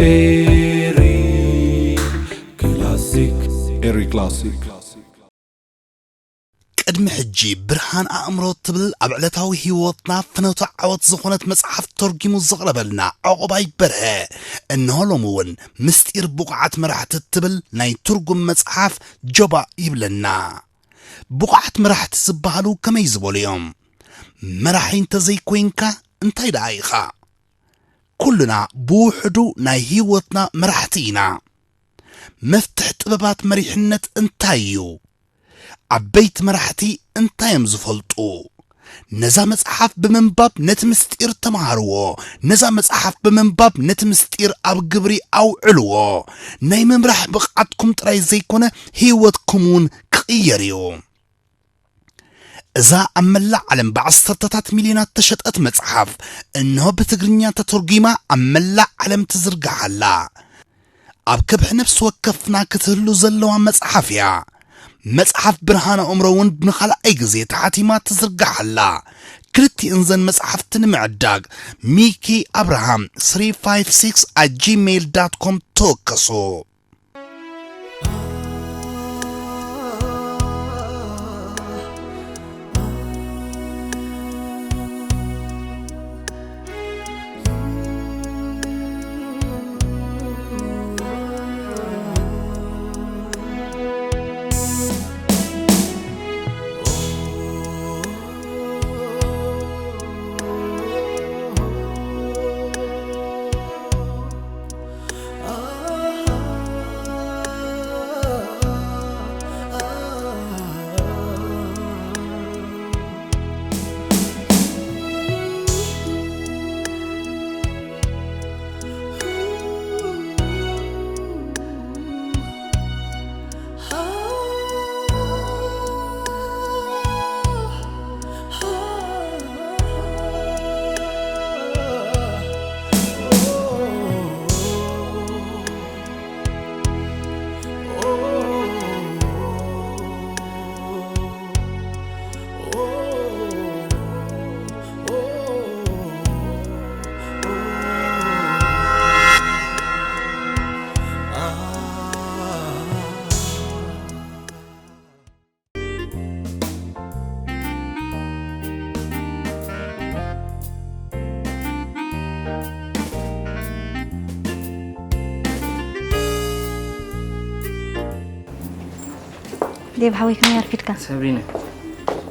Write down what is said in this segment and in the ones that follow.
ኤሪ ክላሲክ። ኤሪ ክላሲክ። ቅድሚ ሕጂ ብርሃን ኣእምሮ ትብል ኣብ ዕለታዊ ህይወትና ፍኖተ ዓወት ዝኾነት መጽሓፍ ተርጒሙ ዘቕረበልና ዑቕባይ በርሀ፣ እንሆ ሎሚ እውን ምስጢር ብቑዓት መራሕቲ ትብል ናይ ትርጉም መጽሓፍ ጀባእ ይብለና። ብቑዓት መራሕቲ ዝበሃሉ ከመይ ዝበሉ እዮም? መራሒ እንተዘይኮይንካ እንታይ ደኣ ኢኻ? ኩልና ብውሕዱ ናይ ህይወትና መራሕቲ ኢና። መፍትሕ ጥበባት መሪሕነት እንታይ እዩ? ዓበይቲ መራሕቲ እንታይ እዮም ዝፈልጡ? ነዛ መጽሓፍ ብምንባብ ነቲ ምስጢር ተማሃርዎ። ነዛ መጽሓፍ ብምንባብ ነቲ ምስጢር ኣብ ግብሪ ኣውዕልዎ። ናይ ምምራሕ ብቕዓትኩም ጥራይ ዘይኮነ ህይወትኩም እውን ክቕየር እዩ። እዛ ኣብ መላእ ዓለም ብዓሰርተታት ሚልዮናት ተሸጠት መጽሓፍ፣ እንሆ ብትግርኛ ተተርጒማ ኣብ መላእ ዓለም ትዝርጋሕ ኣላ። ኣብ ከብሒ ነፍሲ ወከፍና ክትህሉ ዘለዋ መጽሓፍ እያ። መጽሓፍ ብርሃን ኣእምሮ እውን ንኻልኣይ ግዜ ተሓቲማ ትዝርጋሕ ኣላ። ክልቲእን ዘን መጽሓፍቲ ንምዕዳግ ሚኪ ኣብርሃም ስሪ ፋይቭ ሲክስ ኣት ጂሜይል ዳት ኮም ተወከሱ። ዴቭ ሓወይ፣ ከመይ ኣርፊድካ? ሰብሪና፣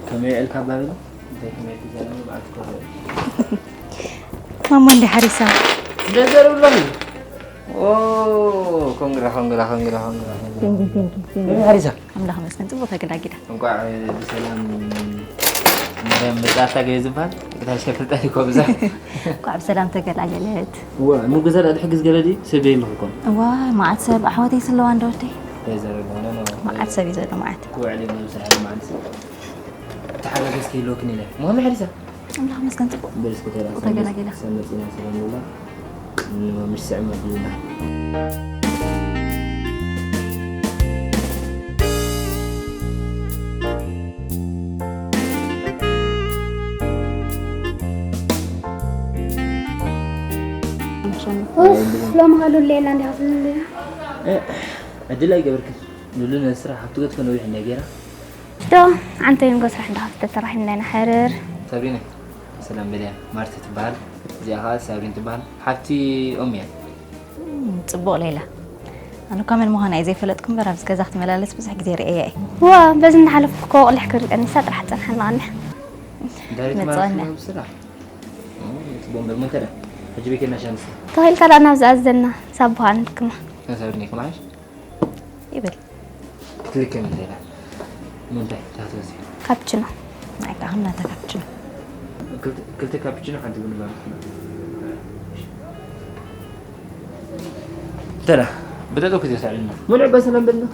ከመይ ውዒልካ ኣባብለ? እንታይ ከመይ ትዛረቢ? መዓልቲ ኮነ። ማማ እንደ ሓሪሳ። እንደ ዘርብሎኒ። ኦ፣ ኮንግራ፣ ኮንግራ፣ ኮንግራ፣ ኮንግራ። Thank you, thank you, thank you። ከመይ ሓሪሳ? ኣምላኽ ይመስገን፣ ጽቡቕ ተገላጊላ። እንቋዕ ብሰላም ማርያም መጻእታ ገለ ዝበሃል፣ ይቅርታ፣ ሸፍልጠት እኮ ብዛ። እንቋዕ ብሰላም ተገላገለት። እዋ፣ እሞ ገዛ ደኣ ትሕግዝ ገለ ድዩ? ሰብ የለኽኮን። እዋ፣ መዓት ሰብ፣ ኣሕዋተይ ስለዋ እንዶ ወደይ። እንታይ ዘረባ፣ ኖ፣ ኖ። መዓት ሰብ እዩ ዘሎ፣ መዓት። ክውዕል እዩ፣ መብስራሕ እዩ፣ መዓት ሰብ። ተሓጋገዝኪ ይህልወክን ኢለ። መኸመይ ሓዲሳ? ኣምላኽ ይመስገን፣ ጽቡቕ። በል እስኪ ተራ ተገላጊላ። ሰብ መጺና ሰላም ንብላ። ንመምሽ ስዕመ ብልና። ኡፍ፣ ሎሚ ኸ ሉሌና እንዲኻ ትልልና? እ፣ ዕድል ኣይገበርክን። ሉሉ ነዚ ስራሕ ሃብቲ ገጽኮ ነዊሕ እንዳ ጌራ። ዶ፣ ዓንተይ ንጎ ስራሕ እንዳ ሃብቲ ተተራሒምና ኢና ሕርር። ሳብሪና፣ ሰላም በልያ። ማርቲ ትበሃል። እዚኣ ኸኣ ሳብሪን ትበሃል። ሓፍቲ ኦም እያ። እም፣ ጽቡቕ ሌላ። ኣነ እኳ መን ምዃና እየ ዘይፈለጥኩ እምበር፣ ኣብዚ ገዛ ክትመላለስ ብዙሕ ግዜ ርእየያ እየ። ዋ፣ በዚ እናሓለፍኩ እኮ ቁሊሕ ክብል ቀኒሳ ጥራሕ ጸንሓና ቀኒሕ። ዳይሬክት ማለት መጽወኛ። ነው ስራሕ። ኦ፣ ጽቡቕ እምበር፣ ምን ከዳ? ሕጂ ቤት የናሻንስ? ተኸኢልካ ደኣ ናብ ዝኣዘና ሳቡኻ ንድክማ። ሳብሪና ይከማሽ? ይብል። ክትልከ ምን ሌላ? ምንታይ? ታትወሲ? ካፕችኖ። ናይ ካህን ናታ ካፕችኖ። ክልተ፣ ክልተ ካፕችኖ፣ ሓንቲ ቡን ማለት ነው። ተራ፣ ብደዶ ክዜ ሳዕልና። ምን ዕባ ሰላም በልና።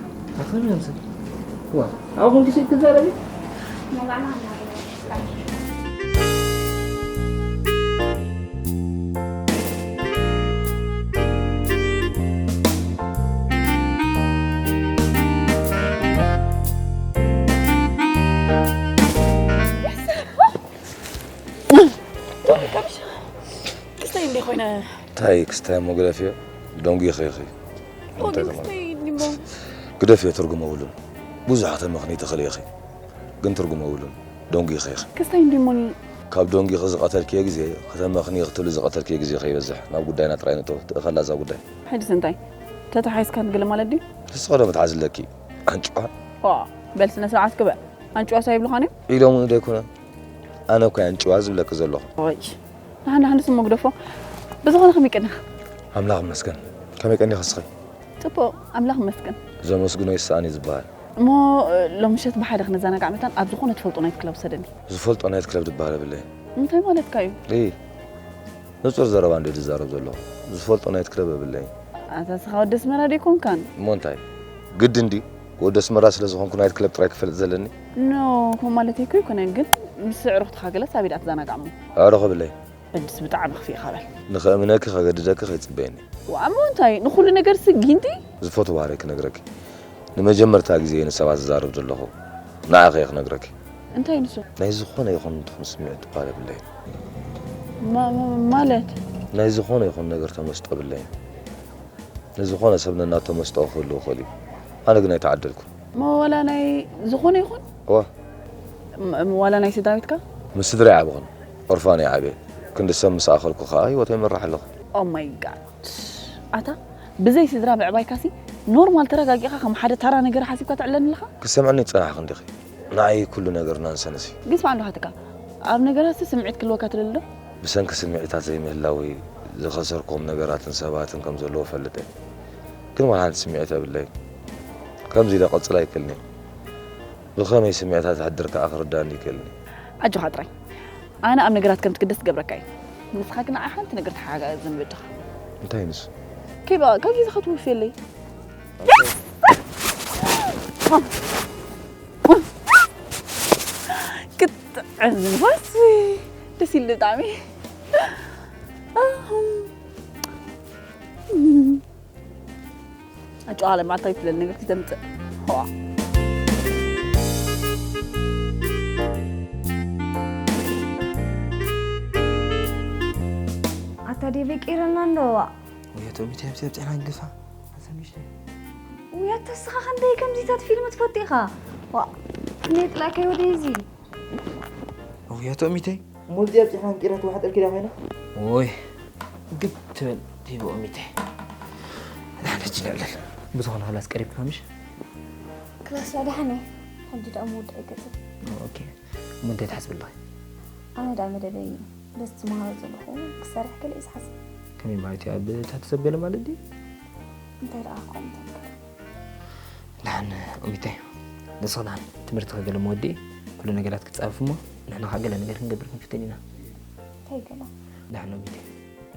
ኣኽብር ነብሰ። ዋ፣ ኣኹን ክሲ ክዛረቢ? እንታይ ክስታይ እሞ ግደፍዮ፣ ደንጉ ይኸይኺ። እንታይ ተማሪ? ግደፍዮ፣ ትርጉም የብሉን። ብዙሕ ከተመኽኒ ትኽእሊ ኢኺ፣ ግን ትርጉም የብሉን። ደንጉ ይኸይኺ። ክስታይ እንዲሞኒ። ካብ ደንጉ ዝቐተልክዮ ግዜ ከተመኽኒ ክትብሊ ዝቐተልክዮ ግዜ ከይበዝሕ፣ ናብ ጉዳይና ጥራይ ንእቶ። ትእኸላ እዛ ጉዳይ። ሕጅስ እንታይ? ተተሓይዝካ ንገለ ማለት ድዩ? ንስኸ ዶ ምትሓዝ ኣለኪ? ኣንጭዋ። ዋ፣ በል ስነ ስርዓት ግበር። ኣንጭዋ ሳይብሉኻን እዮም? ኢሎምኒ ዶ ኣይኮነን? ኣነ እኮ ኣንጭዋ ዝብለኪ ዘለኹ። ወይ፣ ንሓን ንሓን ስሞ ግደፎ። ብዝኾነ ከመይ ቀኒኻ? ኣምላኽ ይመስገን። ከመይ ቀኒኻ እስኺ? ጽቡቕ፣ ኣምላኽ ይመስገን። ዘመስግኖ ይስኣን እዩ ዝበሃል። እሞ፣ እ፣ ሎምሸት ብሓደ ክነዘናጋዕ መታን ኣብ ዝኾነ ትፈልጦ ናይት ክለብ ውሰደኒ። ዝፈልጦ ናይት ክለብ ዝበሃል የብለይን። እንታይ ማለትካ እዩ? እይ፣ ንጹር ዘረባ እንደ ዝዛረብ ዘለኹ። ዝፈልጦ ናይት ክለብ የብለይን። ኣታ ስኻ ወዲ ኣስመራ ዶ ኣይኮንካን? እሞ እንታይ? ግድን ድዩ? ወዲ ኣስመራ ስለ ዝኾንኩ ናይት ክለብ ጥራይ ክፈልጥ ዘለኒ? ኖ፣ ከምኡ ማለተይ እኮ ኣይኮነን፣ ግን ምስ ኣዕሩኽትኻ ገለስ ኣበይ ደኣ ትዘናጋዕ እሞ? ኣዕሩኽ የብለይን። ሕጅስ ብጣዕሚ ክፊእካ በል። ንኸእምነኪ ከገድደኪ ከይጽበየኒ። ዋእ፣ እሞ እንታይ? ንኹሉ ነገርሲ ጊንቲ? ዝፈትዎ ባህርይ ክነግረኪ። ንመጀመርታ ግዜ እየ ንሰባት ዝዛረብ ዘለኹ። ንዓኺ እየ ክነግረኪ። እንታይ ንሱ? ናይ ዝኾነ ይኹን ትኹን ስምዒት ትበሃል የብለይን። ማ-፣ ማ-፣ ማለት? ናይ ዝኾነ ይኹን ነገር ተመስጦ የብለይን። ንዝኾነ ሰብ ነናቱ ተመስጦ ክህልዎ ይኽእል እዩ። ኣነ ግን ኣይተዓደልኩን። እሞ ዋላ ናይ ዝኾነ ይኹን? እወ። ም-፣ ም-፣ ዋላ ናይ ስድራ ቤትካ? ምስ ስድራይ ኣይዓበኹን። ኦርፋን እየ ዓብየ። ክንዲ ሰብ ምስ ኣኸልኩ ኸኣ ህይወተይ ይመርሕ ኣለኹ። Oh my God። ኣታ፣ ብዘይ ስድራ ምዕባይካሲ ኖርማል ተረጋጊእኻ ከም ሓደ ተራ ነገር ሓሲብካ ተዕለኒ ኣለኻ? ክትሰምዕኒ ዝጸናሕኺ እንዲኺ። ንዓይ ኩሉ ነገር ናንሰንስ እዩ። ግስፋ እንዶ ሃትካ። ኣብ ነገራትሲ ስምዒት ክህልወካ ትደሊ ዶ? ብሰንኪ ስምዒታት ዘይምህላወይ ዝኸሰርክዎም ነገራትን ሰባትን ከም ዘለዉ እፈልጥ እየ። ግን ዋላ ሓንቲ ስምዒት የብለይን። ከምዚ ኢለ ክቕጽል ኣይክእልን እየ። ብኸመይ ስምዒታት ዝሕድር ከኣ ክርዳእኒ ኣይክእልን እዩ። ኣጆኻ ጥራይ። ኣነ ኣብ ነገራት ከም ትግደስ ክገብረካ እየ። ንስኻ ግን ንዓይ ሓንቲ ነገር ተሓጋገዝ ዝንብድኻ። እንታይ ንሱ? ከይበ-፣ ካብ ግዜ ከትውፍየለይ። ክትጥዕም ዝንባስ ደስ ኢሉ ብጣዕሚ። ኣሁም። ኣጨዋለ ማታ ይፍለል ነገር ክተምጽእ። ዋ። ኣታ ዴቭ ቀይረና እንዶ፣ ዋ። ውይ፣ ኣቶ ሚቴ፣ ኣብዚኣ ኣብጺሕና ንግፋ። ኣሰሚሽ። ውይ፣ ኣታ እስኻ ክንደይ ከምዚታት ፊልም ትፈቱ ኢኻ? ዋ፣ እኔ ጥላከይ ወደ እዚ። ውይ፣ ኣቶ ሚቴ። እሞ ኣብዚኣ ኣብጺሕና ንቂራ ትዋሕጠልኪ ዳ ኮይና? ውይ፣ ግድ ትበል ዴቭ ኦሚቴ። ንሕና ሕጂ ነዕልል። ብዝኾነ ክላስ ቀሪብካ ምሽ? ክላስ ዳሓን እየ። ሕጂ ደኣ ምውዳእ ይገጽም። ኦኬ። እሞ እንታይ ትሓስቢ ኣለኺ? ኣነ ደኣ መደበይ እዩ። በቲ ዝመሃሮ ዘለኹ ክሰርሕ ገለ እየ ዝሓስብ። ከመይ ማለት እዩ? ኣብ ታሕቲ ሰብ ገለ ማለት ድዩ? እንታይ ደኣ ከምኡ ትብል? ደሓን ኦሚተይ፣ ንስኺ ደሓን ትምህርትኺ ገለ መወድኢ፣ ኩሉ ነገራት ክትጻፈፊ እሞ፣ ንሕና ኸኣ ገለ ነገር ክንገብር ክንፍትን ኢና። እንታይ ገለ? ደሓን ኦሚተይ፣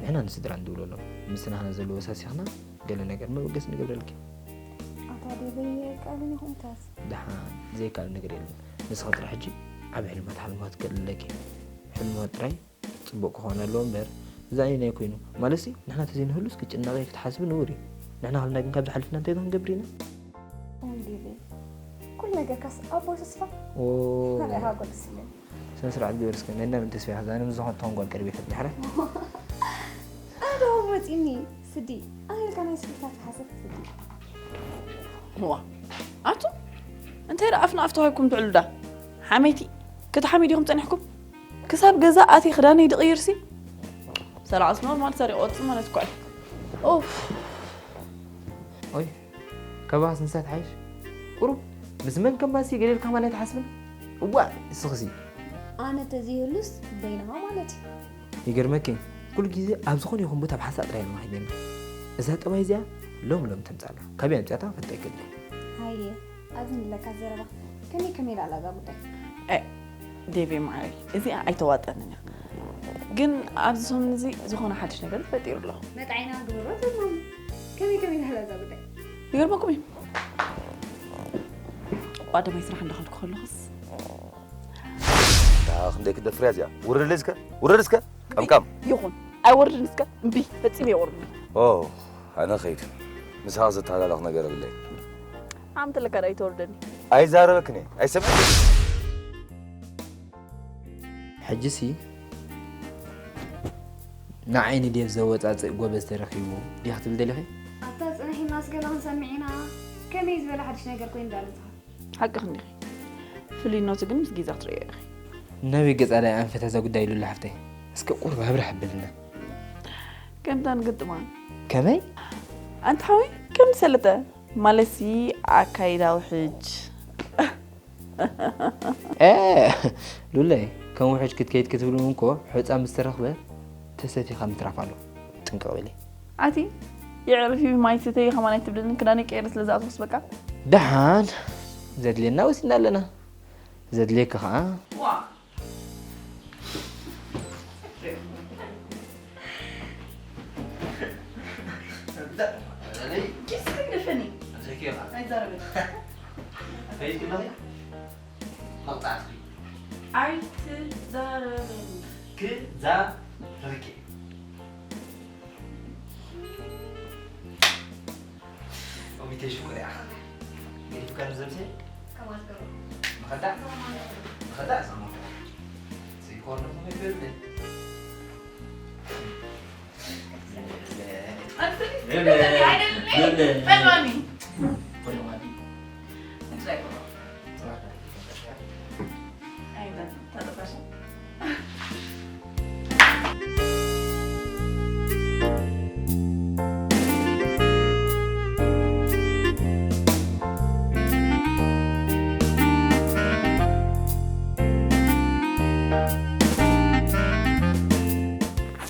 ንሕና ንስድራ ንድውለሎም፣ ምስ ናህና ዘሎ ወሳሲኽና፣ ገለ ነገር መበገሲ ንገብረልኪ። ኣታ ዴቨይ፣ ኣይከኣልን እዩ ከምኡታት። ደሓን ዘይከኣል ነገር የለን። ንስኺ ጥራሕ ሕጂ ዓቢ ሕልማት ሓልማ ክትክእሊ ኣለኪ። ሕልማት ጥራይ ጽቡቕ ክኾን ኣለዎ እምበር፣ እዚ ኣየናይ ኮይኑ? ማለትሲ፣ ንሕና ተዘይንህሉስ ክትጭነቒ ክትሓስቢ ንቡር እዩ። ንሕና ክልና ግን ካብዚ ሓሊፍና እንታይ ዶ ክንገብር ኢና? እወ ዴቨይ፣ ኩሉ ነገርካስ ኣቦ ተስፋ። ኦ። ካልእ ሃጎ ደስ ይብለኒ። ስነ ስርዓት ግበር እስከ፣ ናይ እንዳ መን ተስፋ ኢኻ? ኣነ ምስ ዝኾነት ትኾን ጓል ቀሪበ ይፈልጥ፣ ድሕራይ። ኣነ ደሞ መጺኒ፣ ስዲ። ኣነ ኢልካ ናይ ስልካ ትሓስብ፣ ስዲ። ዋ፣ ኣቱ፣ እንታይ ደኣ ኣፍና ኣፍ ተዋሂብኩም ትዕሉ ዳ? ሓመይቲ፣ ክትሓሚ ዲኹም ጸኒሕኩም? ክሳብ ገዛ ኣትየ ክዳነይ ድቕይርሲ? ሰላዕስ ኖርማል ሰሪቕ ወጽእ ማለት እኳ እዩ። ኡፍ። ኦይ፣ ካባኻስ ንሳ ትሓይሽ? ቁሩብ ምስ መን ከም ማሲ ገለ ኢልካ ማን ኣይትሓስብን? እዋእ፣ እስኽሲ። ኣነ ተዘይህሉስ በይንኻ ማለት እዩ። ይገርመኪ፣ ኩሉ ግዜ ኣብ ዝኾነ ይኹን ቦታ ብሓሳብ ጥራይ እየ ለማሂደኒ። እዛ ጠባይ እዚኣ ሎም ሎም ተምጻላ። ካበይ ኣምጺኣታ ክፈልጥ ኣይክእልን። ሃየ፣ ኣብዚ ንለካ ዘረባ። ከመይ ከመይ ደኣላ እዛ ጉዳይ? ኤ፣ ዴቪ ማዓረይ፣ እዚኣ ኣይተዋጠንን እያ። ግን ኣብዚ ሰሙን እዚ ዝኾነ ሓድሽ ነገር ተፈጢሩ ኣሎ። መጣዕና ግበሮ ትብሉኒ። ከመይ ከመይ ደኣላ እዛ ጉዳይ? ይገርመኩም እዩ። ቀዳማይ ስራሕ እንዳኸድኩ ከለኹስ። ዳ ክንደይ ክደፍርያ እዚኣ? ውረድ እስከ፣ ውረድ እስከ፣ ቀምቃም። ይኹን፣ ኣይወርድን እስከ፣ እምቢ፣ ፈጺመ ኣይወርድን። ኦ፣ ኣነ ኸይድ። ምሳኻ ዘተሃላለኽ ነገር የብለይ። ዓም ተለካ ዳ ኣይተወርደኒ። ኣይዛረበክን እየ፣ ኣይሰምዕን። ሕጂሲ ንዓይ ንዴቭ ዘወጻጽእ ጎበዝ ተረኺቡ ዲኻ ትብል ደሊኺ? ኣታ ጽንሒ ማስገላ ክንሰምዕ ኢና። ከመይ ዝበለ ሓድሽ ነገር ኮይኑ ዳለጽኻ? ሓቅኺ እንዲኺ። ፍሉይነቱ ግን ምስ ግዜ ክትርእዮ ኢኺ። ናበይ ገጻ ዳኣ ኣንፈት እዛ ጉዳይ ሉላ ሓፍተይ? እስከ ቁሩብ ኣብርህ ኣብልና። ከምታ ንግጥማ። ከመይ? ኣንታ ሓወይ ከም ሰለጠ ማለትሲ ኣካይዳ ውሕጅ። ኤ ሉለይ ከም ውሕጅ ክትከይድ ክትብል እውን እኮ ሑጻ ምስ ተረኽበ ተሰቲኻ ምትራፍ ኣሎ። ጥንቅቕ በሊ። ኣቲ የዕርፊ ማይ ስተይ ከማን ኣይትብልኒ ክዳነይ ቀይረ ስለ ዝኣተኹስ በቃ። ደሓን ዘድልየና ወሲድና ኣለና። ዘድልየካ ኸዓ ዋ ኪስ ግደፈኒ ኣይዛረበኒ መቕጻዕትኺ ኣይትዛረበኒ ክዛረበኪ ኦሚቴ ሽኮር እያ ገዲፍካ ንዘምሴ ከማዝገሩ ንኸዳዕ ንኸዳዕ ሰሞ ዘይኮርነ ተመግበልኒ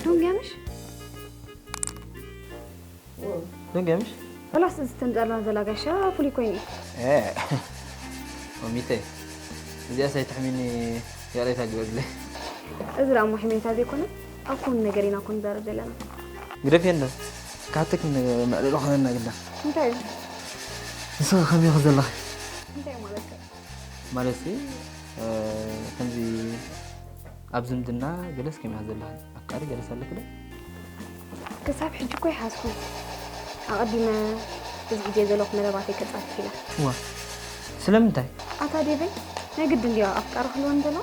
ዶንግያ ምሽ ደንገምሽ ኸላስ እዚ ተምጻልና ዘላ ጋሻ ፍሉይ ኮይኑ እዩ። ኦሚተይ እዚኣ ሳይትሕሚኒ ያለይታ ግበርለይ እዚ ደኣ እሞ ሕሜታ ዘይኮነ ኣብ ኮን ነገር ኢና ኮን ንዛረብ ዘለና። ግደፍየን ዶ ካትክ ምዕልሎ ኸነና ግዳ እንታይ እዩ? ንስኺ ከመይ ኢኺ ዘለኺ እንታይ ማለት እዩ? ማለት ሲ ከምዚ ኣብ ዝምድና ገለስ ከመይ ዘለኺ ኣፍቃሪ ገለስ ኣለኪ ዶ ክሳብ ሕጂ እኮ ይሓዝኩ ኣቐዲመ እዚ ሕጂ ዘለኹ መደባተይ ከጻፍፍ ኢለ ዋ ስለምንታይ ኣታ ዴቨይ ናይ ግድን ድዮ ኣፍቃሪ ክህልወኒ ዘሎ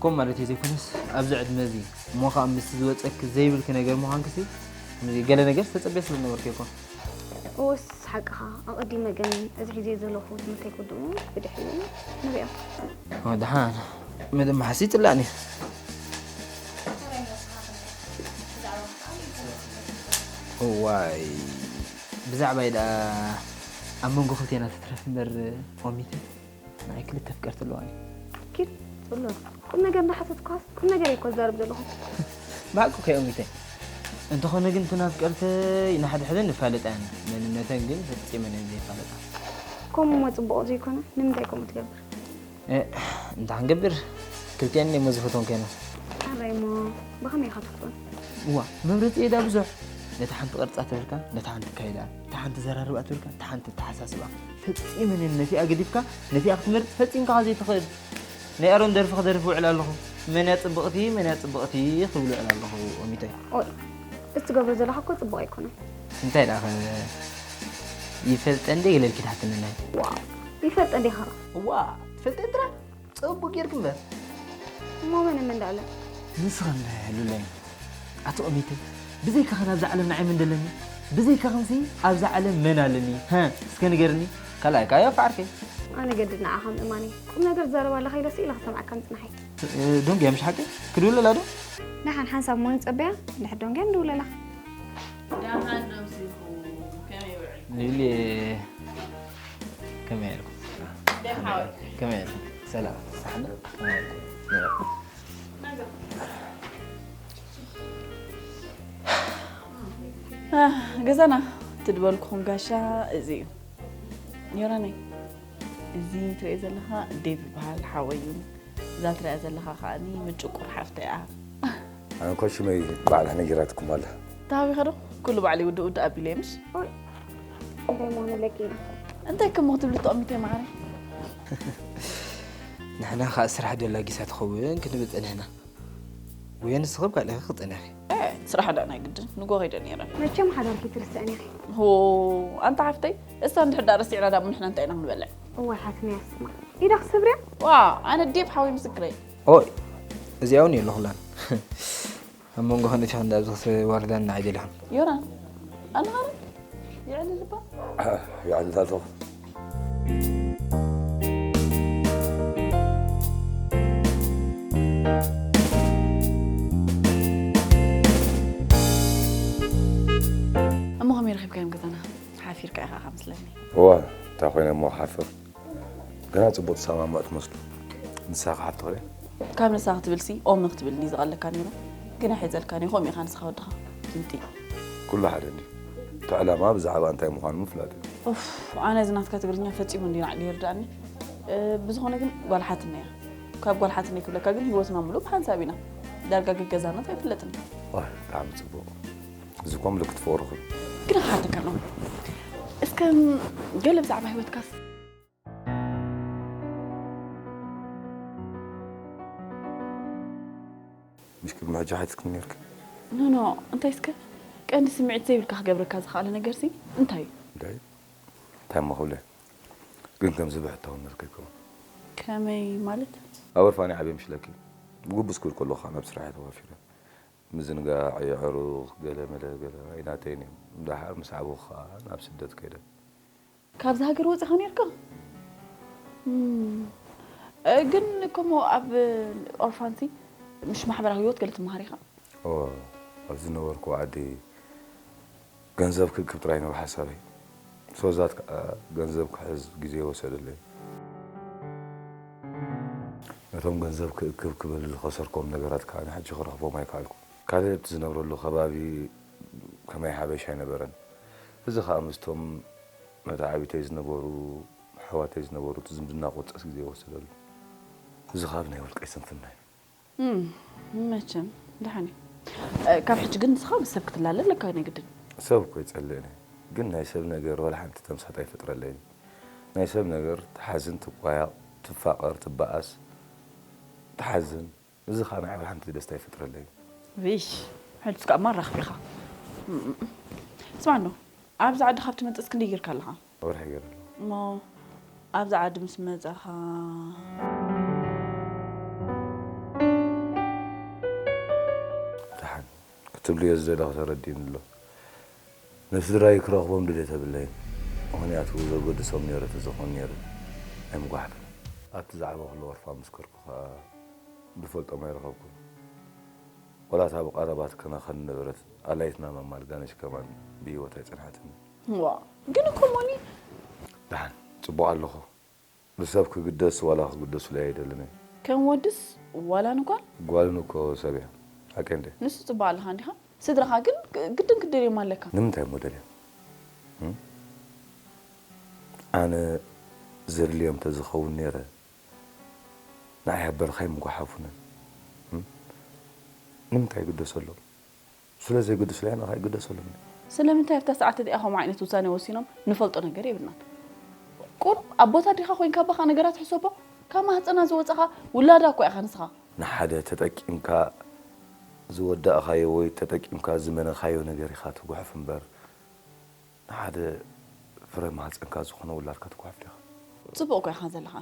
ኮም ማለት እዩ ዘይኮነስ ኣብዚ ዕድመ እዚ እሞ ከዓ ምስ ዝወፀኪ ዘይብልኪ ነገር ምዃንክሲ ገለ ነገር ዝተፀበየ ስለ ዝነበርኪ እኮ እወስ ሓቅኻ ኣቐዲመ ግን እዚ ሕጂ ዘለኹ ትምህርተይ ክውድኡ ብድሕሪኡ ንሪኦ ደሓን መደብ መሓሲ ይፅላእኒ እዋይ ብዛዕባይ ደኣ ኣብ መንጎ ክልቴና ትትረፍ እምበር ኦሚተ ንዓይ ክልተ ኣፍቀርቲ ኣለዋኒ ኪድ ፅሎ ቁም ነገር እንዳሓተትኳስ ቁም ነገር እኮ ዛርብ ዘለኹ ማቁ ከዮሚተ እንተኾነ ግን እተን ኣፍቀርተይ ንሓድሕደን ንፋለጣ ኢና መንነተን ግን ፈፂመን እየን ዘይፋለጣ ከምኡ እሞ ፅቡቕ ዘይኮነ ንምንታይ ከምኡ ትገብር እንታይ ክንገብር ክልቲኣን እሞ ዝፈትወን ከይና ሓራይ እሞ ብኸመይ ኢኻ ትፍትወን እዋ መምረፂ እየ ዳ ብዙሕ ነታ ሓንቲ ቅርፃ ትብልካ ነታ ሓንቲ ካይዳ እታ ሓንቲ ዘራርባ ትብልካ እታ ሓንቲ ተሓሳስባ ፈፂመን እየን ነቲኣ ገዲፍካ ነቲኣ ክትመርፅ ፈፂምካ ዘይትኽእል ናይ ኣሮን ደርፊ ክደርፍ ውዕል ኣለኹ መን እያ ፅብቕቲ መን እያ ፅብቕቲ ክብል ውዕል ኣለኹ ኦሚተይ ኦይ እቲ ትገብሮ ዘለኻ እኮ ፅቡቕ ኣይኮነን እንታይ ደኣ ይፈልጠ እንደ ገለልኪ ትሓትንናይ ዋ ይፈልጠ እንዲኻ እዋ ትፈልጠ እንድራ ፅቡቅ ጌርክ እምበር እሞ መን ምን እንዳለ ንስኽን ሉለይ ኣቲ ኦሚተይ ብዘይካኽን ኣብዛ ዓለም ንዓይ መን ደለኒ ብዘይካኽንሲ ኣብዛ ዓለም መን ኣለኒ እስከ ንገርኒ ካልኣይ ካዮ ፍዓርከይ ኣነ ገድድ ንዓኻ ምእማን እዩ ቁም ነገር ትዛረብ ኣለኻ ኢለሲ ኢለ ክሰምዓካ ምፅናሐይ ዶንግያ ምሽ ሓቂ ክድውለላ ዶ ደሓን ሓንሳብ እሞ ንፀበያ ድሕር ዶንግያ ንድውለላ ደሓን ዶ ምሲልኩም ከመይ ውዕል ሉሊ ከመይ ኣልኩም ደሓወይ ከመይ ኣልኩም ሰላም ሳሕና ከመይ ኣልኩም ገዛና ትድበልኩም ጋሻ እዚ እዩ ዮረነይ እዚ ትሪኦ ዘለኻ ዴቭ ይበሃል ሓወይ እዩ እዛ ትሪኣ ዘለኻ ከዓኒ ምጭቁር ሓፍተይ እያ ኣነ እኮ ሽመይ ባዕላ ነጊራትኩም ኣላ ተሃዊኸ ዶ ኩሉ ባዕሊ ውድእ ውድእ ኣቢለ ምሽ እንታይ መሆኑ ለቂ ኢና እንታይ ክሞ ክትብሊ ጠሚተ ማዕረ ንሕና ከዓ ስራሕ ደላ ጊሳ ትኸውን ክንብል ፀኒሕና ወይ ንስኽብ ካልእኺ ክፀኒኺ ስራሕ ዳ ናይ ግድን ንጎ ከይደ ነይረ መቸም ሓዳርኪ ትርስዕን ኢኺ ሆ ኣንታ ሓፍተይ እሳ እንድሕር ዳ ረሲዕና ዳ ንሕና እንታይ ኢና ክንበልዕ እዋይ ሓትኒ ያስማ ኢዳ ክስብርያ ዋ ኣነ ዴብ ሓወይ ምስክረይ ኦይ እዚኣ እውን የለኹላን ኣብ መንጎ ኸንደች ኸንዳ ኣብዚ ኸሰ ዋርዳን ንዓይ ደልኻ። ዮናን፣ ኣነ ኸረ? ይዕሊ ልባ? ይዕሊ ኣለኹ። እሞ ኸመይ ረኺብካዮም ገዛና? ሓፊርካ ኢኻ ከመስለኒ። እዋ፣ እንታይ ኮይነ እሞ ክሓፍር? ገና ጽቡቕ ትሰማምዑ ትመስሉ። ንስኻ ክሓፍቲ ኸለ? ካብ ንስኻ ክትብልሲ ኦም ክትብልኒ ዝቐለካ ነይሩ። ግና ሒዘልካ ነይ፣ ከምኡ ኢኻ ንስኻ ወድኻ። ጊንጢ። ኩሉ ሓደ እንድዩ። እቲ ዕላማ ብዛዕባ እንታይ ምዃኑ ምፍላጥ እዩ። ኡፍ፣ ኣነ እዚ ናትካ ትግርኛ ፈጺሙ እንድዩ ናዕዲ ይርድኣኒ። እ፣ ብዝኾነ ግን ጓል ሓትነይ እያ። ካብ ጓል ሓትነይ ክብለካ ግን ህይወትና ምሉእ ብሓንሳብ ኢና። ዳርጋ ገገዛና ኣይፍለጥን። ዋይ፣ ብጣዕሚ ጽቡቕ። እዚ እኮ ምልክት ፍቕሪ እኮ እዩ። ግን ክሓተካ ኣለኹ። እስከ ገለ ብዛዕባ ህይወትካስ? ምሽ ቅድሚ ሕጂ ሓቲትክኒ ነይርኪ። ኖ፣ ኖ፣ እንታይ እስከ? ቀንዲ ስምዒት ዘይብልካ ክገብረካ ዝኸኣለ ነገርሲ እንታይ እዩ? እንታይ? እንታይ እሞ ክብለ? ግን ከምዚ ብሕቶ ክብለኪ ይከውን። ከመይ ማለት? ኣብ ወርፋኒ ዓብየ ምሽ ኢለኪ። ብጉቡስ ክብል ከለኹ ከዓ ናብ ስራሕ እየ ተዋፊረ። ምዝንጋዕ፣ የዕሩኽ፣ ገለ መለ ገለ ኣይናተይን እዮም። ደሓር ምስ ዓበኹ ከዓ ናብ ስደት ከይደ። ካብዚ ሃገር ወጺኻ ነይርካ? እም፣ እ፣ ግን ከምኡ ኣብ ኦርፋንሲ ምሽ ማሕበራዊ ህይወት ገለ ትመሃር ኢኻ? እወ፣ ኣብ ዝነበርኩ ዓዲ ገንዘብ ክእክብ ጥራይ ነይሩ ሓሳበይ። ሶዛት ከዓ ገንዘብ ክሕዝ ግዜ ወሰደለይ። ነቶም ገንዘብ ክእክብ ክብል ዝኸሰርኮም ነገራት ከዓ ንሕጂ ክረኽቦም ኣይከኣልኩ። ካልእ ኣብቲ ዝነብረሉ ከባቢ ከማይ ሓበሻ ኣይነበረን። እዚ ኸኣ ምስቶም መተዓቢተይ ዝነበሩ፣ ኣሕዋተይ ዝነበሩ እቲ ዝምድና ክወጽእ ግዜ ይወሰደሉ። እዚ ኸኣ ብናይ ውልቀይ ስንፍና እዩ። እም፣ መቸም፣ ደሓን እዩ። እ፣ ካብ ሕጂ ግን ንስኻ ምስ ሰብ ክትላለ ኣለካ ናይ ግድን። ሰብ እኮ ይጸልእን እየ። ግን ናይ ሰብ ነገር ዋላ ሓንቲ ተምሳጥ ኣይፈጥረለይን። ናይ ሰብ ነገር ትሓዝን፣ ትቋያቕ፣ ትፋቐር፣ ትበኣስ፣ ትሓዝን። እዚ ኸኣ ንዓይ ሓንቲ ደስታ ይፈጥረለይ። ዊሽ፣ ሕልፍስ ከኣ ማራኽቢ ኢኻ። እም፣ ስማዕ እንዶ፣ ኣብዚ ዓዲ ካብ ትመጽእ ክንደይ ጌርካ ኣለኻ? ወርሒ ገይረ ኣለኹ። እሞ ኣብዚ ዓዲ ምስ መጻኻ? ደሓን ክትብልዮ ዝደለኹ ተረዲኡኒ ኣሎ። ንስድራይ ክረኽቦም ድሌት የብለይን። ምኽንያቱ ዘገድሶም ነይሩ ተዘኾን ነይሩ ኣይምጓሓፍን። ኣብቲ ዛዕባ ኩሉ ወርፋ ምስከርኩ ኸኣ ዝፈልጦም ኣይረኸብኩን። ወላ እታ ብቐረባ ትከናኸን ነበረት ኣላይትና ማማ ኣልጋነሽ ከማን ብህይወት ኣይጸንሓትን። ዋ፣ ግን እኮ ሞኒ። ደሓን፣ ጽቡቕ ኣለኹ። ንሰብ ክግደስ ዋላ ክግደሱለይ ኣይደልን እየ። ከም ወድስ ዋላ ንጓል? ጓልን እኮ ሰብ እያ። ሓቀይ እንደ። ንሱ ጽቡቕ ኣለኻ እንዲኻ? ስድራኻ ግን ግ-፣ ግድን ክትደልዮም ኣለካ። ንምንታይ እሞ ደልዮም? እም? ኣነ ዘድልዮም ተዝኸውን ነይረ፣ ንዓይ ኣብ በረኻ ኣይምጓሓፉንን። እም? ንምንታይ ይግደሰሎም? ስለ ዘይግደሱለይ ኣነ ኸኣ ይግደሰሎም። ስለምንታይ ኣብታ ሰዓት እቲኣ ከምኡ ዓይነት ውሳኔ ወሲኖም ንፈልጦ ነገር የብልናን። ቁሩብ ኣብ ቦታ ኣዴኻ ኮይንካ ኣባኻ ነገራት ሕሰቦ። ካብ ማህጸና ዝወጻኻ ውላዳ እኮ ኢኻ ንስኻ። ንሓደ ተጠቂምካ ዝወዳእኻዮ ወይ ተጠቂምካ ዝመነኻዮ ነገር ኢኻ ትጉሕፍ እምበር፣ ንሓደ ፍረ ማህጸንካ ዝኾነ ውላድካ ትጉሕፍ ዲኻ? ጽቡቕ እኮ ኢኻ ዘለኻ።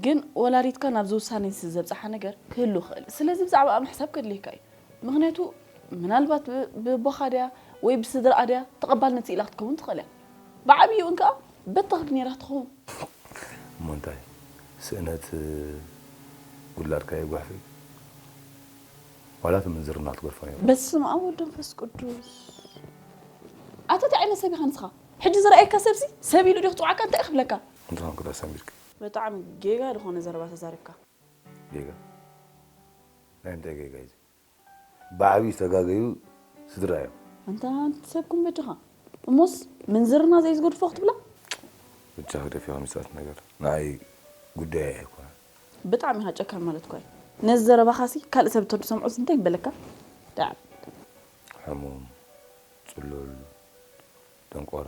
ግን ወላዲትካ ናብዚ ውሳኔ ንስ ዘብጽሓ ነገር ክህሉ ይኽእል። ስለዚ ብዛዕባኣ ምሕሳብ ከድልየካ እዩ። ምኽንያቱ ምናልባት ብ-፣ ብቦኻ ድያ ወይ ብስድራኣ ድያ ተቐባልነት ኢላ ክትከውን ትኽእል እያ። ብዓብይኡ እንከኣ በተኽኪ ነይራ ትኸውን። እሞ እንታይ? ስእነት ውላድካ የጓሕፍ እዩ? ዋላ እቲ ምንዝርና ክትገድፎ ነይሩ? በስመ ኣብ ወወልድ ወመንፈስ ቅዱስ። ኣታ እንታይ ዓይነት ሰብ ኢኻ ንስኻ? ሕጂ ዝረኣየካ ሰብሲ ሰብ ኢሉ ድዩ ክጽውዓካ? እንታይ እዩ ክብለካ? እንታይ ኾንኩ ዳ ሰሚርኪ? ብጣዕሚ ጌጋ ዝኾነ ዘረባ ተዛሪብካ። ጌጋ? ናይ ምንታይ ጌጋ እዩ እዚ? ብዓብዩ ዝተጋገዩ ስድራ እዮም። ኣንታ ኣንቲ ሰብ ኩምብድኻ። እሞስ ምንዝርና ዘይዝገድፎ ክትብላ? ብቻ ክደፊ ከምስታት ነገር ንዓይ ጉዳይ ኣይኮነን። ብጣዕሚ ኢኻ ጨካን ማለት እኮ እዩ። ነዚ ዘረባኻሲ ካልእ ሰብ እንተድሰምዖስ እንታይ ምበለካ? ዳዕም። ሕሙም፣ ጽሉል፣ ደንቆሮ፣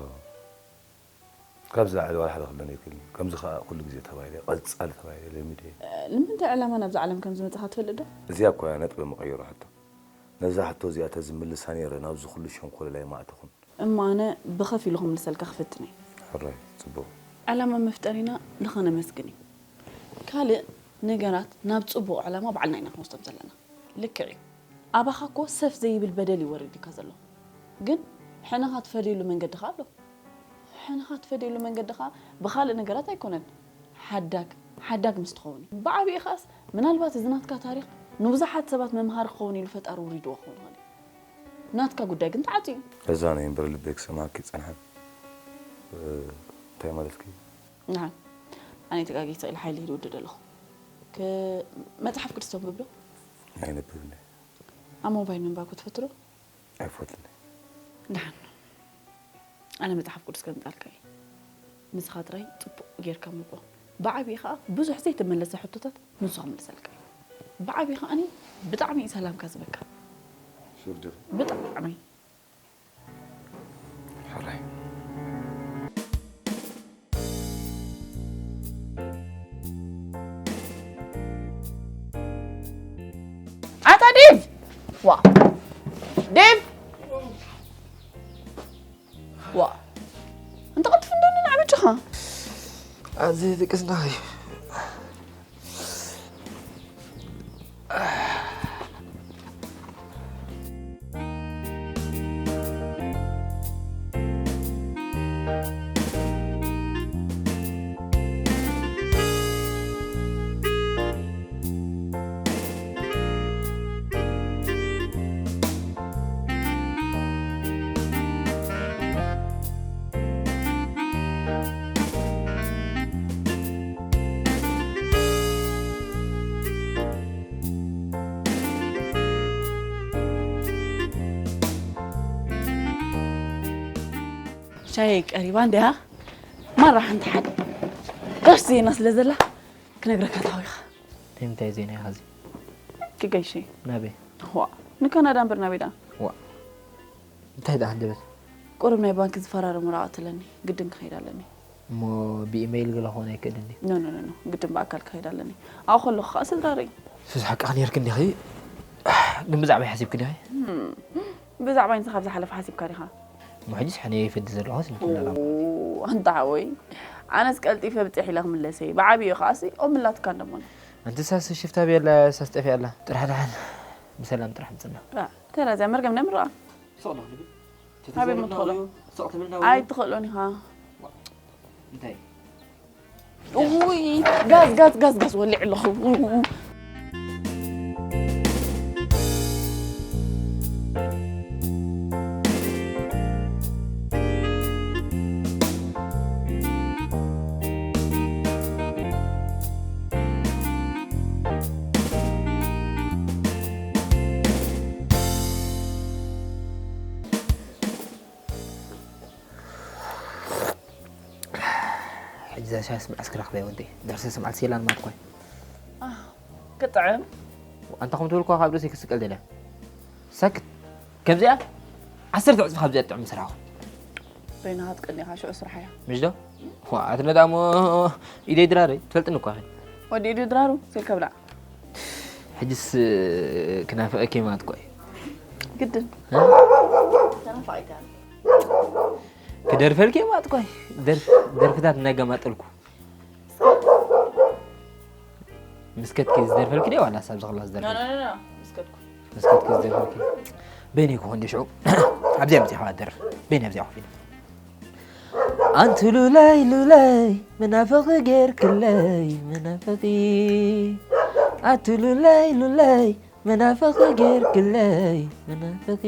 ካብዚ ላዕሊ ዋላ ሓደ ክብለኒ ኣይክእልን። ከምዚ ከኣ ኩሉ ግዜ ተባሂለ፣ ቀጻሊ ተባሂለ፣ ለሚደ። እ፣ ንምንታይ ዕላማ ናብዛ ዓለም ከም ዝመጻኻ ትፈልጥ ዶ? እዚኣ እኮ እያ ነጥቢ መቐየሮ ሕቶ። ነዛ ሕቶ እዚኣ ተዝምልሳ ነይረ ናብዚ ኩሉ ሸንኮለል ኣይምኣተኹን። እሞ ኣነ ብኸፊሉ ክምልሰልካ ክፍትን እየ። ሕራይ፣ ጽቡቕ። ዕላማ መፍጠሪና ንኸነመስግን እዩ። ካልእ ነገራት ናብ ጽቡቕ ዕላማ ባዕልና ኢና ክንወስዶም ዘለና። ልክዕ እዩ። ኣባኻ እኮ ሰፍ ዘይብል በደል ይወርድ ኢካ ዘሎ። ግን ሕነኻ ትፈድየሉ መንገዲ ኸኣ ኣሎ። ሕነኻ ትፈድየሉ መንገዲ ኸኣ ብኻልእ ነገራት ኣይኮነን። ሓዳግ፣ ሓዳግ ምስ ትኸውን እዩ። ብዓቢኡ ኸኣስ ምናልባት እዚ ናትካ ታሪኽ ንብዙሓት ሰባት መምሃሪ ክኸውን ኢሉ ፈጣሪ ውሪድዎ ክኸውን ይኽእል እዩ። ናትካ ጉዳይ ግን ተዓጽዩ እዩ። በዛ ናይ እምበር ልበይ ክሰምዓኪ ይጸንሐ። እ፣ እንታይ ማለትኪ? ንዓን ኣነ ተጋጊተ ኢለ ሓይሊ ይውድድ ኣለኹ። ክ-፣ መጽሓፍ ቅዱስ ተንብብ ዶ? ኣይነብብን እየ። ኣብ ሞባይል ምንባብ ክትፈቱ ዶ? ኣይፈቱን እየ። ደሓን። ኣነ መጽሓፍ ቅዱስ ከምጻልካ እየ። ንስኻ ጥራይ ጽቡቕ ጌርካ ምቦ። ብዓቢኡ ኸኣ ብዙሕ ዘይተመለሰ ሕቶታት ንሱ ክምልሰልካ እዩ። ብዓቢኡ ኸኣ እኔ ብጣዕሚ እዩ ሰላምካ ዝበካ። ሹር ዲኺ? ብጣዕሚ። ሕራይ። ኣታ ዴቭ! ዋ! ዴቭ! ዋ! እንተ ቅልጥፍ እንዶ ንናዕ በጃኻ። ኣዚ ድቅስና እዩ። ሻሂ ቀሪባ እንድያ። ማራ ሓንቲ ሓድ ጋሽ ዜና ስለ ዘላ ክነግረካ ተሃዊኻ። እንታይ ዜና እዩ ኸዚ? ክገይሽ እዩ። ናበይ? ዋ፣ ንካናዳ እምበር ናበይ ደኣ? ዋ፣ እንታይ ደኣ ሃንደበት? ቁሩብ ናይ ባንክ ዝፈራረም ወረቐት ኣለኒ፣ ግድን ክኸይድ ኣለኒ። እሞ ብኢመይል ገለ ክኾን ኣይክእልን ድዩ? ኖ፣ ኖ፣ ኖ፣ ኖ፣ ግድን ብኣካል ክኸይድ ኣለኒ። ኣብኡ ከለኹ ኸኣ ስድራ ርኢ። ሱስ፣ ሓቅኻ ኔርኪ እንዲኺ፣ ግን ብዛዕባይ ሓሲብኪ ዲኺ? እም፣ ብዛዕባይ ንስኻ ኣብ ዝሓለፈ ሓሲብካ ዲኻ? እሞ ሕጂስ ሕነ ይፈዲ ዘለኹስ ንክለላ። ኦ፣ ኣንታ ሓወይ፣ ኣነስ ቀልጢፈ ብጽሕ ኢለ ክምለስ እየ። ብዓቢኡ ኸኣሲ ኦም ምላትካ እንደሞና። ኣንቲ ሳስ ሽፍታ ብየላ፣ ሳስ ጠፊኣ ኣላ። ጥራሕ ደሓን ብሰላም ጥራሕ ምጽና። ራ፣ ተራ እዚኣ መርገም ነምርኣ። ስቕ ዶ ክንብል? ኣበይ ተዘረብና ምትኸሎ? ዶ? ስቕ ትብልና ወይ? ኣይትኽእሎን ኢኻ። ዋ፣ እንታይ? ውይ፣ ጋዝ፣ ጋዝ፣ ጋዝ፣ ጋዝ ወሊዕ ኣለኹ። ሕጂ እዛ ሻሂ ስምዓስ ክረኽበያ ወደይ። ደርሰ ስምዓት ሴላን ማት ኮይ። ኣህ፣ ክጥዕም። ኣንታ ከም ትብል እኳ ካብ ርእሰይ ክስቀል ደልያ። ሳክት። ከምዚኣ ዓሰርተ ዕጽፊ ካብዚኣ ትጥዕም ስራሕኹም። በይንኻ ትቀኒ ኢኻ፣ ሽዑ ስራሕ እያ። ምሽ ዶ? ዋ፣ ኣቲ ነዳ እሞ ኢደይ ድራረይ፣ ትፈልጥኒ እኳ ኢኺ። ወዲ ኢዱ ድራሩ፣ ስልከ ብላዕ። ሕጅስ ክናፍቐኪ ማት ኮይ። ግድን። እ? ተናፋቒት እያ። ክደርፈልኪ ማት ኮይ። ደርፍ-፣ ደርፍታት እናገማጠልኩ። ምስ ከድኪ ዝደርፈልኪ ድየ ዋላ ሳብ ዝኽላ ኖ፣ ዝደርፈልኪ? ኖ፣ ኖ፣ ኖ። ምስ ከድኩ። ምስ ከድኪ ዝደርፈልኪ? በይነይ ክኾን ድየ ሽዑ? ኣብዚኣ መጺኻ ደርፍ። በይነይ ኣብዚኣ ኮፍ ኢለ። ኣንቲ ሉለይ ሉለይ መናፍቒ ጌርክለይ መናፍቒ። ኣቲ ሉለይ ሉለይ መናፍቒ ጌርክለይ መናፍቒ።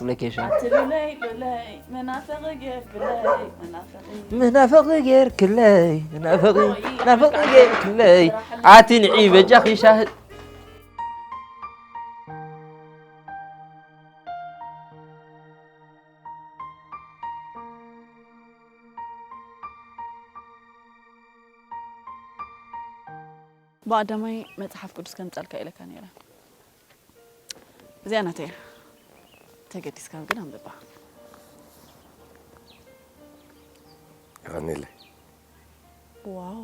ሎኬሽን። ኣቲ ሉለይ ሉለይ መናፍቒ ጌርክለይ መናፍቒ። መናፍቒ ጌርክለይ መናፍቒ። ናፍቒ ጌርክለይ። ኣቲ ንዒ በጃኺ ሻሂ። ብቐዳማይ መጽሓፍ ቅዱስ ከምጻልካ ኢለካ ነይረ። እዚኣ ናተይ እያ። ተገዲስካ ግን ኣንብባ። የቐንየለይ። ዋው።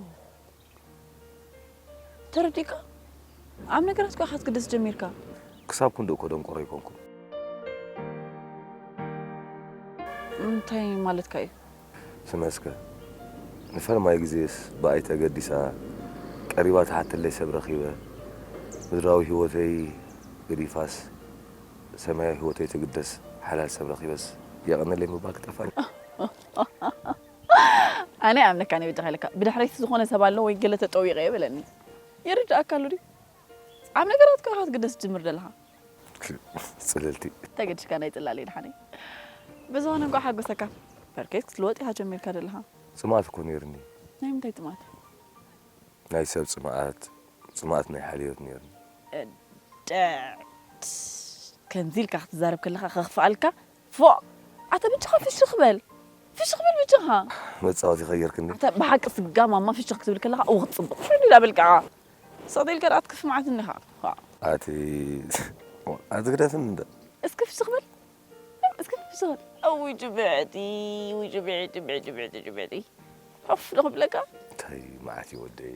ተረዲእካ? ኣብ ነገራት እኮ ኢኻ ክትግደስ ጀሚርካ። ክሳብ ክንድኡ እኮ ደንቆሮ ኣይኮንኩን። እንታይ ማለትካ እዩ? ስመ እስከ፣ ንፈለማይ ግዜስ ብኣይ ተገዲሳ ቀሪባ ትሓተለይ ሰብ ረኺበ፣ ምድራዊ ህይወተይ ገዲፋስ ሰማያዊ ህይወተይ ትግደስ ሓላል ሰብ ረኺበስ የቐንለይ ምባል ክጠፋኒ። ኣነ ኣምለካ ናይ በጃኻ ኢለካ ብድሕረይሲ ዝኾነ ሰብ ኣሎ ወይ ገለ ተጠዊቐ እየ በለኒ። ይርድኣካ ኣሎ ድዩ? ኣብ ነገራት ከ ክትግደስ ትጅምር ዘለኻ። ጽልልቲ። ተገድሽካ ናይ ጽላል ድሓነይ። ብዝኾነ እንኳዕ ሓጎሰካ። በርከት ክትልወጥ ኢኻ ጀሚርካ ዘለኻ። ጽምኣት እኮ ነይርኒ። ናይ ምንታይ ጽምኣት? ናይ ሰብ ጽምኣት፣ ጽምኣት ናይ ሓልዮት ነይርኒ። ደት ከምዚ ኢልካ ክትዛረብ ከለኻ ከኽፍኣልካ። ፎእ ኣተ ብቻኻ ፍሽኽ በል። ፍሽኽ በል ብቻኻ። መጻወቲ ኸየርክኒ። ኣተ ብሓቂ ስጋ ማማ ፍሽኽ ክትብል ከለኻ እው ክትጽብቕ ፍልል ኣበልካ። ሰቕዲልካ ደኣ ትክፍ መዓት እንዲኻ። ኣቲ ኣቲ ግደፍን እንደ እስኪ ፍሽኽ በል። እስኪ ፍሽኽ በል። እውይ ጅብዕቲ፣ እውይ ጅብዕቲ፣ ጅብዕቲ፣ ጅብዕቲ፣ ጅብዕቲ። ኮፍ ዶ ክብለካ? እንታይ መዓት እዩ ወደይ።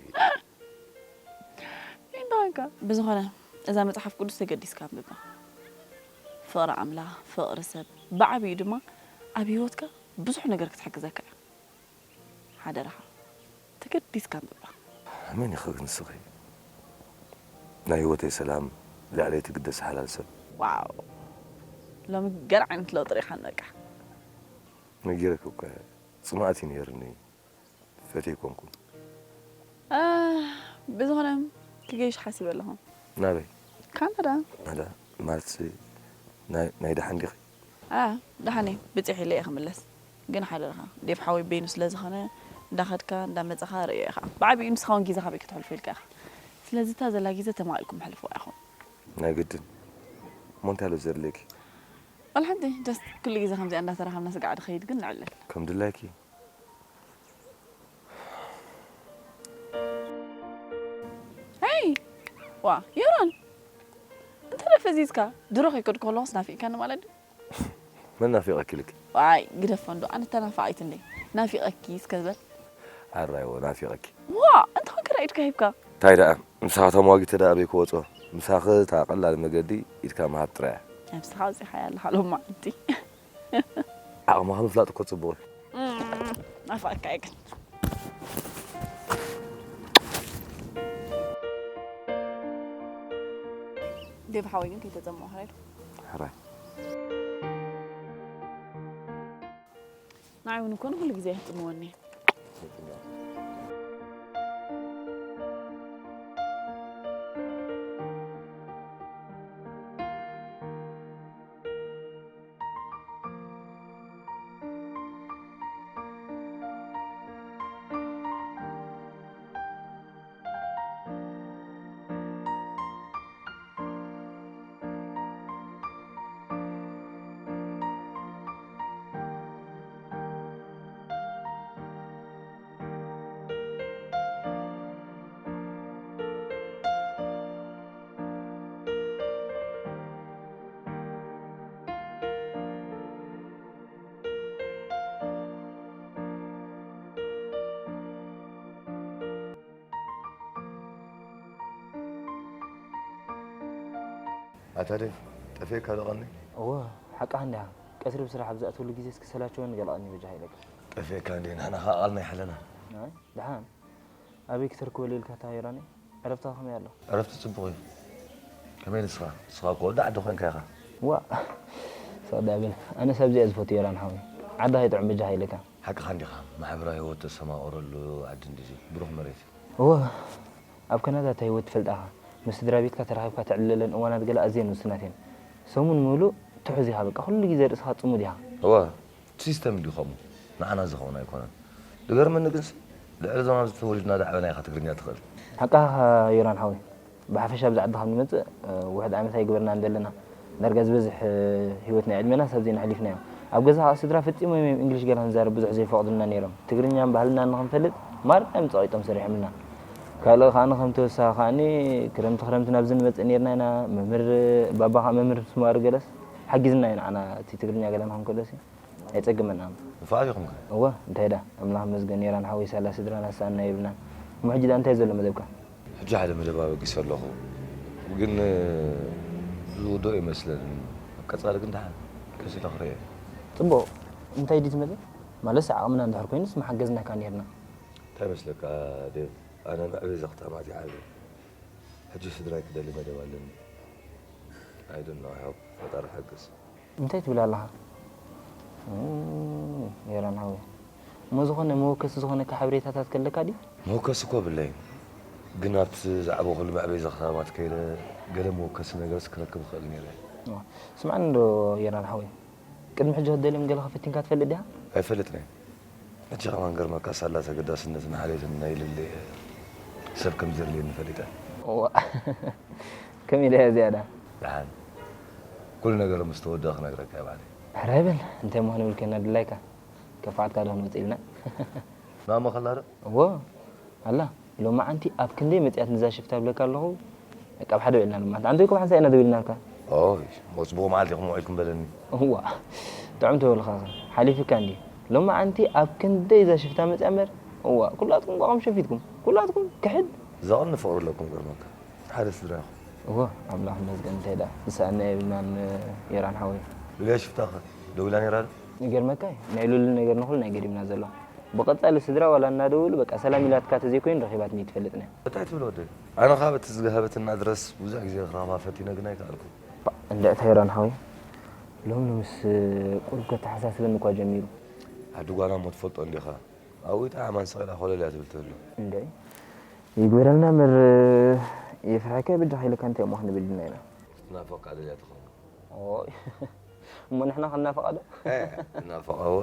እንታይ ዳንካ? ብዝኾነ እዛ መጽሓፍ ቅዱስ ተገዲስካ ኣንብባ። ፍቕሪ ኣምላኽ፣ ፍቕሪ ሰብ፣ ብዓቢኡ ድማ ኣብ ህይወትካ ብዙሕ ነገር ክትሕግዘካ እያ። ሓደራኻ ተገዲስካ ኣንብባ። መን ኢኺ ግን ንስኺ? ናይ ህይወተይ ሰላም ልዕለይ ትግደስ ሓላል ሰብ። ዋው ሎሚ ገለ ዓይነት ለውጢ ርኢኻኒ በቃ። ነጊረኪ እኮ እየ። ጽምኣት እዩ ነይርኒ። ፈትየ ኣይኮንኩን። አ፣ ብዝኾነ ክገይሽ ሓሲበ ኣለኹ። ናበይ? ካናዳ። ናዳ ማለት ናይ ናይ ደሓን ዲኺ? አ፣ ደሓን እየ። ብጽሕ ኢለ እየ ክምለስ። ግን ሓደራኻ ዴቭ ሓወይ በይኑ ስለ ዝኾነ እንዳኸድካ እንዳመጻኻ ርእዮ ኢኻ። ብዓቢኡ ንስኻ እውን ግዜኻ በይ ከተሕልፎ ኢልካ ኢኻ። ስለዚ እታ ዘላ ግዜ ተማቒልኩም ሕልፍዋ ኢኹም። ናይ ግድን። እሞ እንታይ ኣሎ ዘድልየኪ? ወላ ሓንቲ just ኩሉ ግዜ ከምዚኣ እንዳተራኸብና ስጋዕ ድኸይድ ግን ንዕለል። ከም ድላይኪ። ሄይ ዋ ዮሮን እንታይ ደኣ ፈዚዝካ? ድሮ ከይከድኩ ከለኹስ ናፊቕካኒ ማለት ድዩ? መን ናፊቐኪ ኢልኪ? ዋይ ግደፎ እንዶ ኣነ ተናፋቒት እንደ ናፊቐኪ እስከ ዝበል። ኣራይዎ ናፊቐኪ። ዋ እንታይ ኮንካ ደኣ ኢድካ ሂብካ? እንታይ ደኣ ምሳኻ ተሟጊተ ደኣ ኣበይ ክወጾ? ምሳኺ እታ ቀላል መገዲ ኢድካ ምሃብ ጥራይ እያ። ነብስኻ ኣውጺኻያ ኣለኻ ሎማዓንቲ። ዓቕምኻ ምፍላጥ እኮ ጽቡቕ እዩ። ናፋቅካ እየ ግን ዴቭ ሓወይ ግን ከይተጸምኦ ክረድ ሕራይ ንዓይ እውን እኮ ንኩሉ ግዜ የሕጥምወኒ ኣታ ዴቭ ጠፊእካ ዶ ቀኒ? እወ ሓቃ እንዲያ ቀትሪ ብስራሕ ኣብ ዝኣትወሉ ግዜ እስኪ ሰላቸወኒ ገለ ቀኒ በጃኻ ኢለካ። ጠፊእካ እንዲ ንሕና ከዓ ቃልና ይሓለና። ኣይ ደሓን ኣበይ ክተርክበሉ ኢልካ ታይራኒ ዕረፍትኻ ከመይ ኣሎ? ዕረፍቲ ጽቡቕ እዩ። ከመይ ንስኻ? ንስኻ እኮ ወዲ ዓዲ ኮንካ ኢኻ። ዋ ሰቕዳ በል ኣነስ ኣብዚኣ ዝፈቱ ዮራን ሓወይ ዓዲ ከይጥዑም በጃኻ ኢለካ። ሓቅኻ እንዲኻ ማሕበራዊ ህይወት ተሰማቕረሉ ዓዲ እንድዚ ብሩኽ መሬት እዩ። እወ ኣብ ካናዳ እታ ህይወት ትፈልጣኻ ምስ ስድራ ቤትካ ተራኺብካ ተዕልለለን እዋናት ገለ ኣዝየን ውስናት እየን። ሰሙን ምሉእ ትሑዝ ኢኻ በቃ ኩሉ ግዜ ርእስኻ ጽሙድ ኢኻ። እወ እቲ ሲስተም እንድዩ ከምኡ ንዓና ዝኸውን ኣይኮነን። ዝገርመኒ ግንሲ ልዕሊ እዞም ኣብዚ ተወሊድና ዝዓበና ኢኻ ትግርኛ ትኽእል። ሓቅኻ ዮራን ሓወይ ብሓፈሻ ኣብዚ ዓዲ ካብ ንመጽእ ውሑድ ዓመት ኣይገበርናን ዘለና። ዳርጋ ዝበዝሕ ህይወት ናይ ዕድመናስ ኣብዘን ኣሕሊፍናዮ። ኣብ ገዛ ከኣ ስድራ ፈጺሞም እዮም እንግሊሽ ጌርና ክንዛረብ ብዙሕ ዘይፈቕዱልና ነይሮም። ትግርኛን ባህልናን ንኽንፈልጥ ማርያም ጸቒጦም ሰሪሖምልና። ካልእ ከኣ ከም ተወሳኺ ከኣ ክረምቲ ክረምቲ ናብዚ ንመጽእ ነይርና ኢና። መምህር ባባ ከኣ መምህር ስማሩ ገለስ ሓጊዝና እዩ ንዓና እቲ ትግርኛ ገለ ንኽንከሎሲ። ኣይጸግመናን። ንፉዓት ኢኹም ከ? እወ እንታይ ደኣ ኣምላኽ ይመስገን ኔራ ንሓወይ ሳላ ስድራና ዝሰኣንና የብልናን። እሞ ሕጂ ደኣ እንታይ ዘሎ መደብካ? ሕጂ ሓደ መደብ ኣበጊሰ ኣለኹ ግን ዝውድኦ ይመስለኒ። ኣብ ቀጻሊ ግን ደሓን ከሲተ ክርእዮ እየ። ጽቡቕ እንታይ ድዩ እቲ መደብ? ማለትስ ዓቕምና እንድሕር ኮይኑስ ምሓገዝናካ ኔርና። እንታይ ይመስለካ ዴቭ ኣነ መዕበይ እዛ ከተማ እዚኣ ዓብየ። ሕጂ ስድራይ ክደሊ መደብ ኣለኒ። I don't know, I hope ፈጣሪ ሓግዝ። እንታይ ትብል ኣለኻ? የራን ሓወይ፣ እሞ ዝኾነ መወከሲ ዝኾነካ ሓበሬታታት ከለካ ድዩ? መወከሲ እኮ ብለይ፣ ግን ኣብቲ ዝዓበኹሉ መዕበይ ዘኽታማት ከይደ ገለ መወከሲ ነገርስ ክረክብ እኽእል ነይረ። ስምዓኒ እንዶ የራን ሓወይ፣ ቅድሚ ሕጂ ክትደልዮም ገለኻ ፈቲንካ ትፈልጥ ዲኻ? ኣይፈልጥን እየ። ሕጂ ከማን ገርመካ ሳላ ተገዳስነትን ሓልዮትን ናይ ልሊ ሰብ ከም ዘድልየኒ ፈሊጠ። ከመይ ኢለ እያ ዝያዳ? ደሓን ኩሉ ነገር ምስ ተወደኣ ክነግረካ እየ ባዕለይ። ሕራይ በል፣ እንታይ እሞ ክንብል ኮይና ድላይካ? ከፋዕትካ ዶ ክንወፅእ ኢልና? ማማ ከላ ዶ? እዎ ኣላ። ሎማዓንቲ ኣብ ክንደይ መፅያት ንዛ ሽፍታ ብለካ ኣለኹ። በቃ ኣብ ሓደ ውዒልና ሎማዓንቲ። ኣንተ እኮ ሓንሳእ ኢና ደዊልናልካ። ኦይ፣ ሞት ብኡ መዓልቲ ኢኹም ውዒልኩም በለኒ። እዋ ጥዑም ተበልኻ ሓሊፍካ እንዲ። ሎማዓንቲ ኣብ ክንደይ እዛ ሽፍታ መፅያ እምበር። እዋ ኩላትኩም ቋቋም ሸፊትኩም። ኩላትኩም ክሕድ። ዘቐኒ ፍቕሪ ኣለኩም ገርመካ። ሓደ ስድራ ኢኹም። እዎ ኣምላኽ ይመስገን። እንታይ ደኣ ዝሰኣና የብልናን የራን ሓወይ። ሉልያ ሽፍታ ኸ ደዊላ ነይራ ዶ? ይገርመካ እዩ። ናይ ሉል ነገር ንኹሉ ናይ ገዲምና ዘሎ። ብቐጻሊ ስድራ ዋላ እናደወሉ በቃ ሰላም ኢላትካ ተዘይኮይኑ ረኺባትኒ ትፈልጥን እያ። እንታይ ትብል ወደይ? ኣነ ኸኣ በቲ ዝገሃበትና ድረስ ብዙሕ ግዜ ክረኽባ ፈቲነ ግን ኣይከኣልኩን። እንድዒ እንታይ ራን ሓወይ፣ ሎሚ ሎምስ ቁሩብ ከተሓሳስበኒ እኳ ጀሚሩ። ኣዲ ጓና እሞ ትፈልጦ እንዲኻ፣ ኣብኡ ኢጣ ኣማን ሰቒላ ኮለል እያ ትብል ትህሉ። እንድዒ ይግበረልና እምበር፣ የፍርሐካ በጃኻ ኢለካ እንታይ እሞ ክንብል ኢልና ኢና። ትናፈቕ እያ ደልያ ትኸውን። ኦይ እሞ ንሕና ክንናፈቓ ዶ? ትናፈቓ እወ።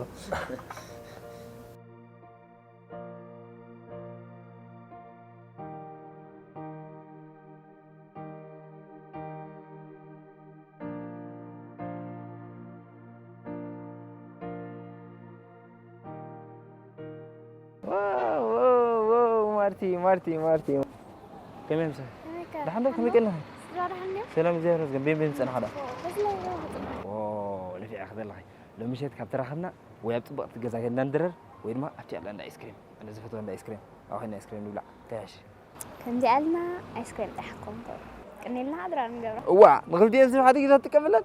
ማርቲ ማርቲ ማርቲ ከመይ ምሰ ደሓን ዶ ከመይ ቀለኻ? ሰላም እግዚኣብሔር ይመስገን። ቤን ቤን ዝጸናኻ ዶ? ልፊዕ ክደለኻ ሎሚ ምሸት ካብ ተራኸብና ወይ ኣብ ጽብቕቲ ገዛ ከይድና ንድረር ወይ ድማ ኣብቲ ያለ እንዳ ኣይስክሬም ኣነ ዝፈትዎ እንዳ ኣይስክሬም ኣብ ኸይድና ኣይስክሬም ንብላዕ ተያሽ ከምዚኣ ኢልና ኣይስክሬም ጥራሕ ክኸውን ከሎ ቅኔልና ኣድራር ንገብራ። እዋ ንኽልቲኤን ስብ ሓደ ግዜ ትጥቀምለን?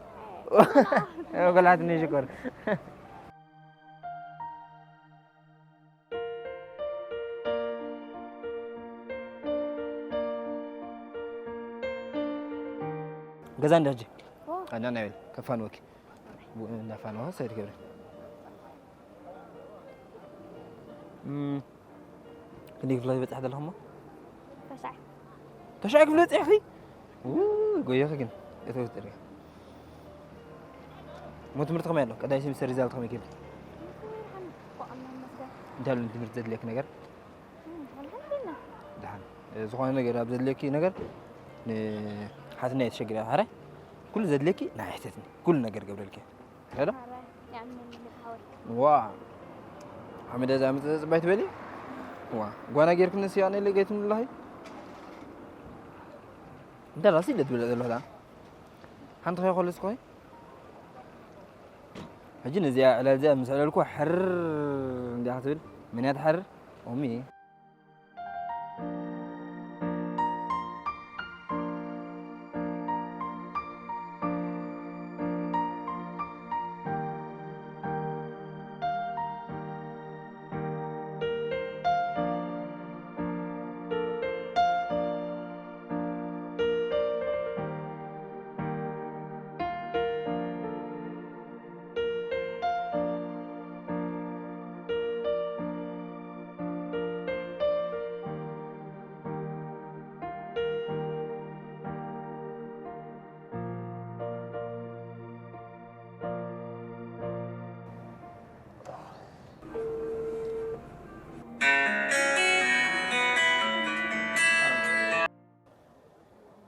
በላትኒ ሽኮር። ገዛ እንዳጂ ኣና ናይ ከፋን ወኪ እንዳፋን ወ ሰይድ ገብረ ክንደይ ክፍለ ዝበፅሕ ዘለኹ እሞ ተሻዕ ክፍለ ፅሕኺ ጎየኺ ግን እተወ ፅርያ ሞ ትምህርቲ ከመይ ኣሎ ቀዳይ ሴሚስተር ሪዛልት ከመይ ኬድ እንታይ ኣሎ ትምህርቲ ዘድልየክ ነገር ደሓን ዝኾነ ነገር ኣብ ዘድልየኪ ነገር ንሓትና እየ ተሸግር እያ ሓራይ ኩሉ ዘድልየኪ ንዓይ ሕተትኒ ኩሉ ነገር ገብረልኪ ሄሎ ዋ ሓመድ እዛ ምፅእ ፅባይ ትበሊ ዋ ጓና ጌርክኒ ስያ ነለ ገይትኒ ኣለኺ እንተ ራሲ ኢለ ትብል ዘለኹ ሓንቲ ኸይኮለስ ኮይ ሕጂ ነዚኣ ዕላል እዚኣ ምስ ዕለልኩ ሕር እንዲያ ክትብል መን እያ ትሓርር ኦሚ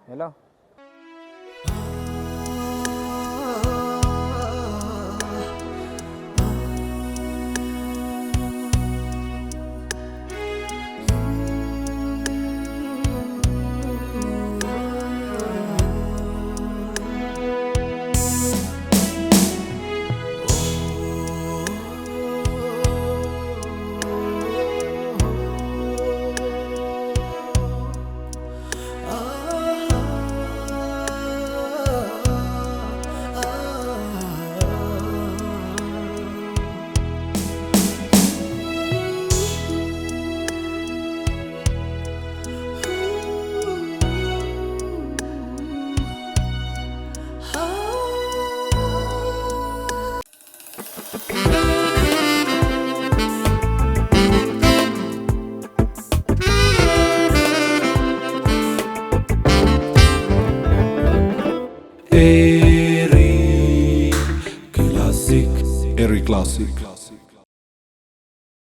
ሄሎ Classic.